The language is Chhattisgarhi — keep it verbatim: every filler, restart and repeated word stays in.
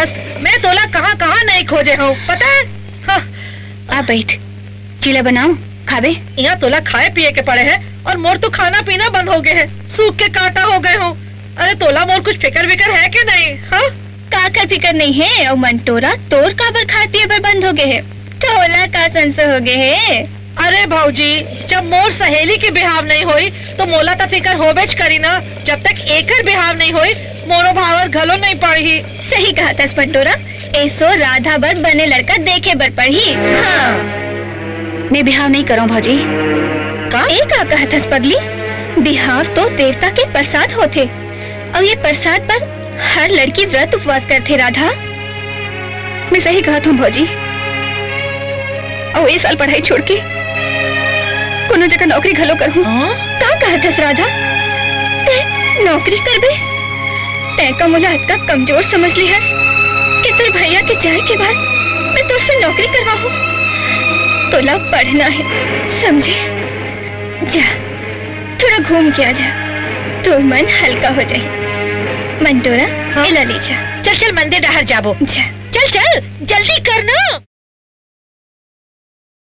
मैं तोला कहाँ कहाँ नहीं खोजे हूँ, पता है? हाँ। आ बैठ, चीला बनाओ, खाबे। यहाँ तोला खाए पिए के पड़े है और मोर तो खाना पीना बंद हो गए है, सूख के कांटा हो गए हूँ। अरे तोला मोर कुछ फिकर विकर है के नहीं? हाँ, काकर फिकर नहीं है? और मंटोरा, तोर काबर खाए पिए बर बंद हो गए है? तोला का संसो हो गए है? अरे भौजी, जब मोर सहेली के बिहाव नहीं होई तो मोला त फिकर होबेच करी ना। जब तक एकर बिहाव नहीं होई, मोरो भावर घलो नहीं पड़ही। सही कहा तस मंटोरा, एसो राधा बर बने लड़का देखे बर पड़ही। हाँ। मैं बिहाव नहीं करूँ भौजी। का? ए का कहत हस पगली? बिहाव तो देवता के प्रसाद होथे, और ये प्रसाद पर हर लड़की व्रत उपवास करथे राधा। मैं सही कहत हूँ भौजी, और ए साल पढ़ाई छोड़ के कोनो जगह नौकरी घलो करहूँ। हाँ? का कहत हस राधा? तै नौकरी करबे? तै का मोला अतका कमजोर समझ ले हस कि तोर भैया के जाए के बाद मैं तोर से नौकरी करवाहूँ? तोला पढ़ना है, समझे? जा, थोड़ा घूम के आ जा, तोर मन हल्का हो जाए। मंटोरा, हाँ? एला ले जा। चल चल, मंदिर डहर जाबो। जा। चल चल, जल्दी कर ना।